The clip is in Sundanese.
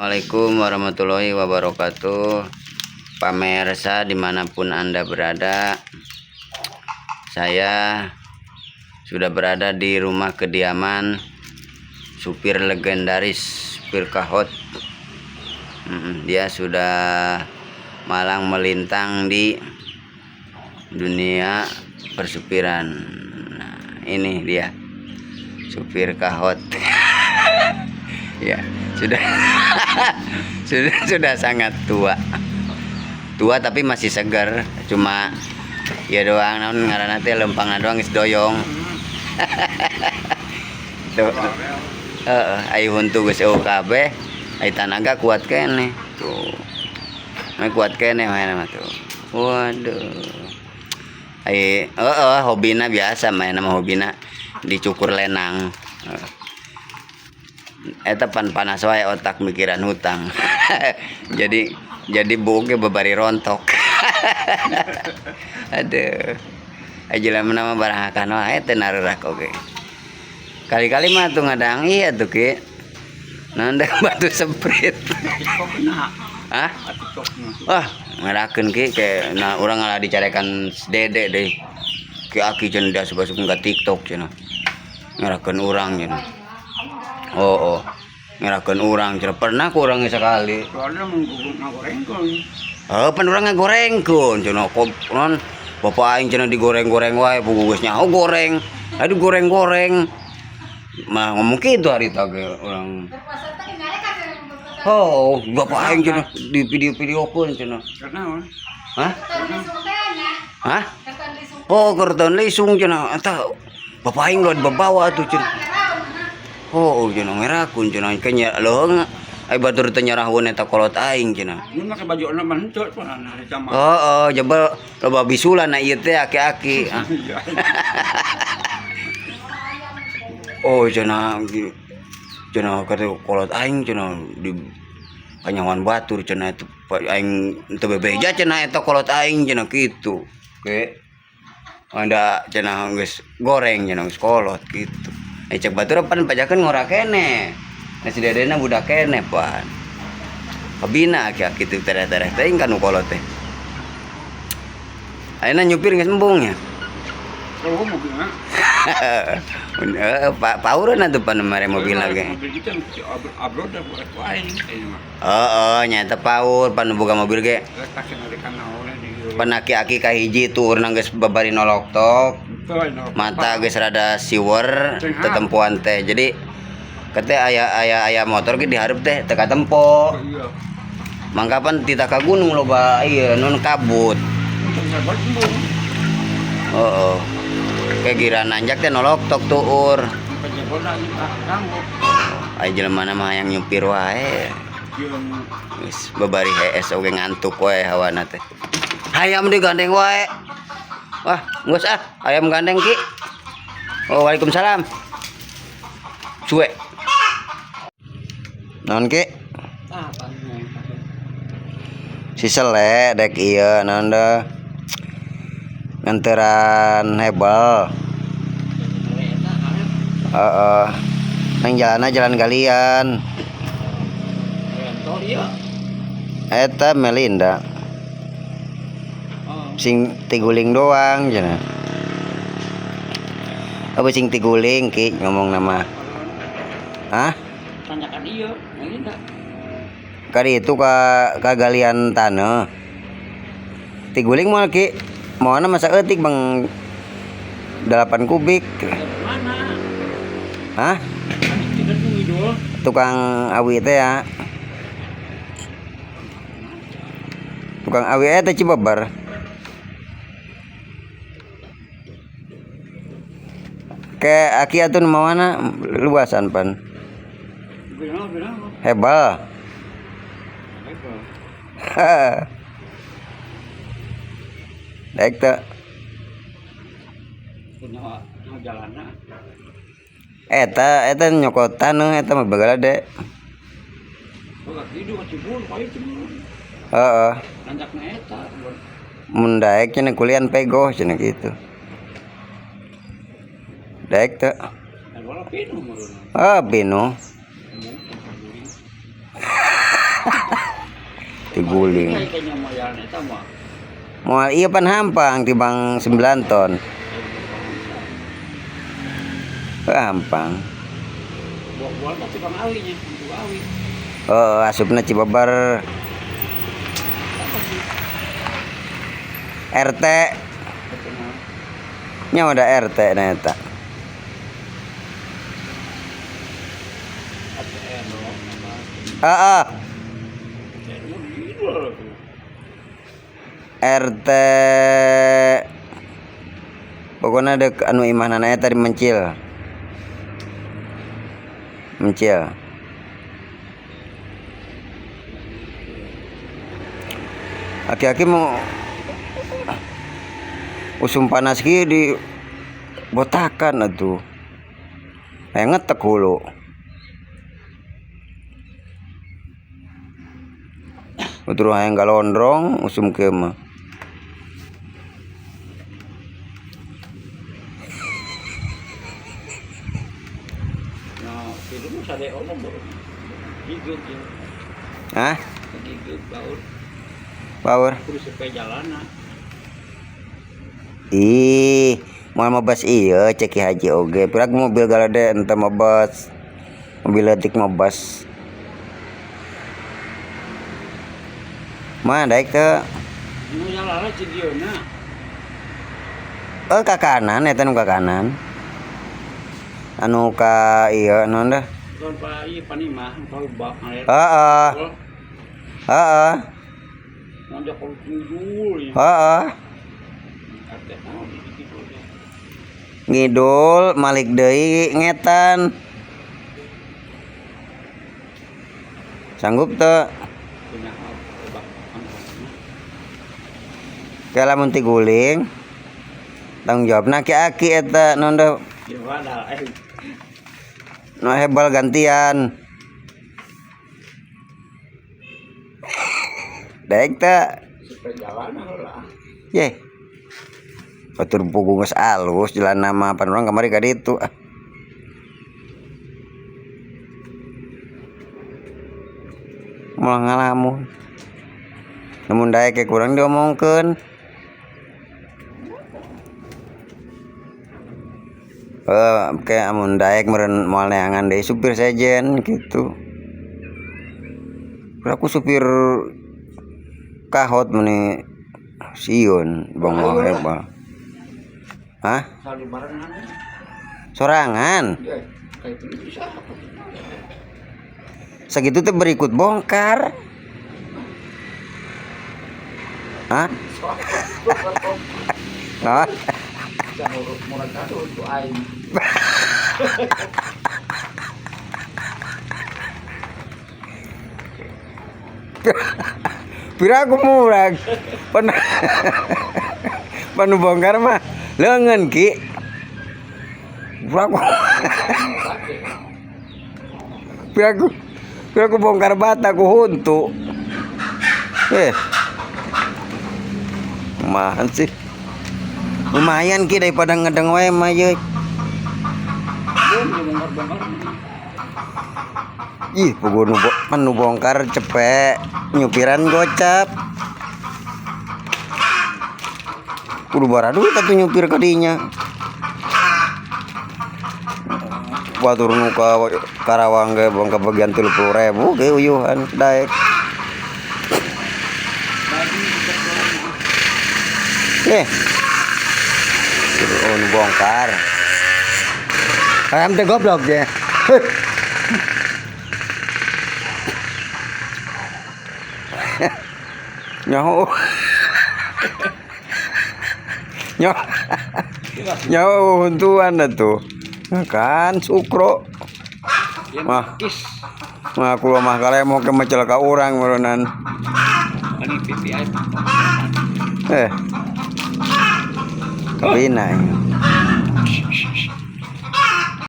Assalamualaikum warahmatullahi wabarakatuh. Pamirsa dimanapun Anda berada, saya sudah berada di rumah kediaman supir legendaris, supir kahot. Dia sudah malang melintang di dunia persupiran. Nah, ini dia supir kahot. Ya, sudah sudah sangat tua. Tua tapi masih segar, cuma ya doang naon ngaranna teh lempangna doang geus doyong. Tuh. Heeh, ai huntu geus eueuh kabeh, ai tanaga kuat keneh. Tuh. Mah kuat keneh maena mah tuh. Waduh. Ai heeh hobina biasa maena mah hobina dicukur lenang. Heeh. Eta pan panas wae otak mikiran hutang. Jadi buuk ge babari rontok. Aduh. Ai jelema mah barang wae teu narurak oge. Kali-kali mah tuh ngadang iya tuh ki. Naon dek batu semprit. Hah? Wah, ngerakeun ki ke nah urang ngalah dicarekan dede deui. Ki aki cenah dia asup-asup ka TikTok cenah. Ngerakeun urang cenah. Oh. Ngerakeun urang cenah pernah ku urang sekali. Soalnya ngagorengkeun. Heuh, pan urang ngagorengkeun cenah kok non bapak aing cenah digoreng-goreng wae puguh geus nyaho goreng. Aduh goreng-goreng. Mah ngomong kitu harita ge urang. Oh, bapak aing cenah di video-videokeun cenah. Karena Hah? Hah? Oh, kerton lisung cenah eta bapak aing luar babawa tuh cenah. Oh, cenah ngerakun cenah kenya leuheung ai batur teh nyarahun eta kolot aing cenah. Ini make baju ona mah henteu pernah harita mah. Oh, jebel loba bisulan na ieu teh aki-aki. Ah. Iya. Oh, cenah cenah kata kolot aing cenah di kanyawan batur cenah itu aing teu bebeja cenah eta kolot aing cenah kitu. Oke. Anda cenah geus goreng cenah geus kolot kitu. Eh cek batur pan pajakeun ngora keneh. Nah si dedena budak keneh pan. Kabina aki-aki teu tereh-tereh teuing kan nu kolot teh. Ayeuna nyupir geus embung nya. Oh, mobilna. Heeh, paureun atuh pan mere mobil ge. Mobil kita upload dah buat aing kayaknya mah. Heeh, nyata paur pan boga mobil ge. Rek narikan naon di. Pan aki-aki kahiji tuurna geus babari noloktok. Mata geus rada siwer tetempuan teh. Jadi kete aya aya aya motor ge dihareup teh teu katempo. Iya. Mangkapan tita ka gunung loba ieu nun kabut. Heeh. Kayak gira nanjak teh noloktok tuur. Ai jelema mah hayang nyupir wae. Geus babari hees oge ngantuk wae hawana teh. Hayam digandeng wae. Wah, geus ah, ayam gandeng ki. Oh, waalaikumsalam. Suwe. Naon ki? Si sele dek ieu naon deh. Nganteran hebel. Heeh. Nang jalanna jalan galian. Eta Melinda. Sing tiguling doang cenah. Apa sing tiguling ki ngomong nama? Hah? Tanyakan ieu, Melinda. Kali itu ka galian tanah. Tiguling moal ki. Moalna masa eutik bang 8 kubik. Mana? Hah? Tukang awi teh ya. Tukang awi eta Cibeber. Ke aki atuh mawana luasan pan. Hebel. Daek teu. Eta eta nyokot taneuh eta mah bagala de. Heeh. Mun daek cenah kulian pego cenah kitu. Daek teu. Ah, pinu. Tiguling. Kaya mo yan eta mah. Moal ieu pan hampang tibang 9 ton. Hampang. Buah-buah mah tukang awinya, tukang awi. Oh, asupna Cibabar RT nya udah RT na eta. Heeh. RT pokoknya dek anu imahna eta di Mencil. Mencil. Aki-aki mau usum panas kieu di botakan atuh. Hayang ngetek hulu. Utur hayang galondrong usum kieu mah. Nah, film sade ono baru. Gigit ya. Hah? Gigit baur. Baur. Kudu supaya jalana. Ih, moal mabas ieu cek Ki Haji oge. Pirak mobil galede ente mabas. Mobil leutik mabas. Mah daek teu. Nu jalana cidieuna. Eh ka kanan eta nu ka kanan. Anu ka ieu naon dah? Kon pa ieu panimah kalau bak ngalir. Heeh. Heeh. Monjok kalau ngidul ya. Heeh. RT naon di kidul teh. Ngidul malik deui ngetan. Sanggup teu? Punya bak angkotna. Kayak lamun tiguling tanggung jawabna aki-aki eta naon dah? Ya padahal Nu hebel gantian. Daek teu? supaya jalana heula. Ye. Batur pugu geus alus jalan nama pan urang kamari ka ditu. Ah. Moal ngalamun. Lamun daek ge kurang diomongkeun. Kayak amun daek meureun moal neangan deui supir sejen gitu. Aku supir kahot meni sieun bang hebal. Hah? Sali barengan. Sorangan. Ya, kayak itu bisa. Segitu teh berikut bongkar. Hah? Hah? Bisa murah kado untuk aing. Pira aku murag. Pan panu bongkar mah leungeun ki. Pira aku bongkar bata ku huntu. Lumayan sih. Lumayan ki daripada ngedeng wae mah ye. Ih, pugu nu pan nu bongkar cepet nyupiran gocap. Kudu bara duit atuh nyupir ka dinya. Batur nu ka Karawang ge bongkar bagian 30.000 ge uyuhan daek. Oh, nu bongkar. Ayam teh goblok ge. Nyaho. Nyaho. Nyaho huntuan atuh. Kan sukro. Mah. Mah kulo mah kalemo ke macel ka urang meureunnan. Ani PPI. Kabina.